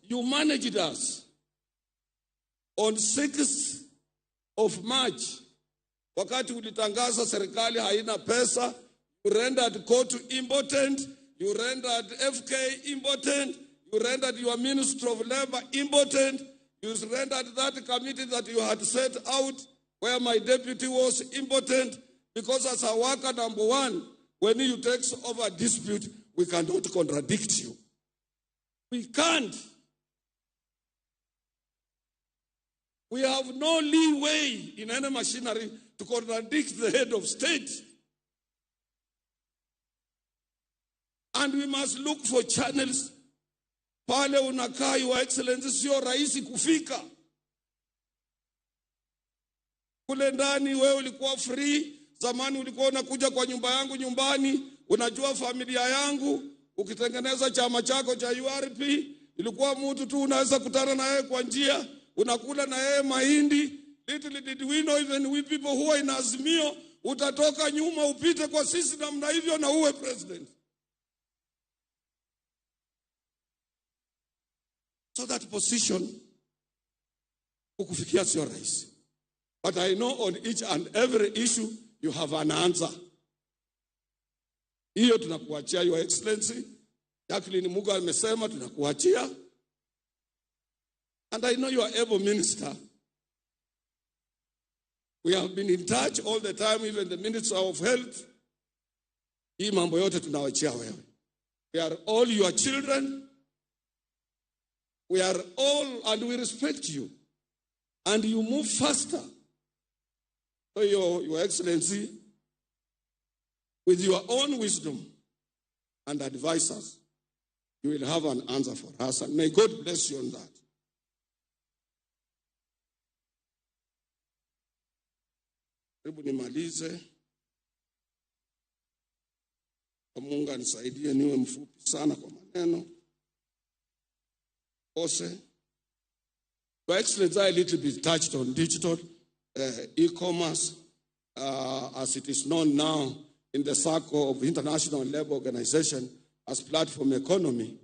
you managed us on 6th of March, wakati ulitangaza serikali haina pesa, you rendered court impotent, you rendered FK impotent, you rendered your Minister of Labor impotent, you rendered that committee that you had set out where my deputy was impotent, because as a worker, number one, when you take over dispute, we cannot contradict you. We can't. We have no leeway in any machinery to contradict the head of state. And we must look for channels. Pale unakaa, Your Excellency, sio rahisi kufika. Kule ndani wewe ulikuwa free, zamani ulikuwa unakuja kwa nyumba yangu nyumbani, unajua familia yangu, ukitengeneza chama chako cha URP, ilikuwa mtu tu unaweza kutana na yeye kwa njia, unakula na yeye mahindi. Little did we know, even we people who are in Azimio, utatoka nyuma upite kwa sisi namna hivyo na uwe president. So that position kukufikia sio rahisi. But I know on each and every issue you have an answer. Hiyo tunakuachia, Your Excellency. Jacqueline Muga amesema tunakuachia. And I know you are able minister. We have been in touch all the time, even the Minister of Health. Hii mambo yote tunawachia wewe. We are all your children. We are all, and we respect you. And you move faster. So your Excellency, with your own wisdom and advisors, you will have an answer for us. And may God bless you on that. Hebu nimalize. Mungu anisaidie niwe mfupi sana kwa maneno. Ose. Your Excellency, I a little bit touched on digital e-commerce, as it is known now in the circle of International Labour Organization as platform economy.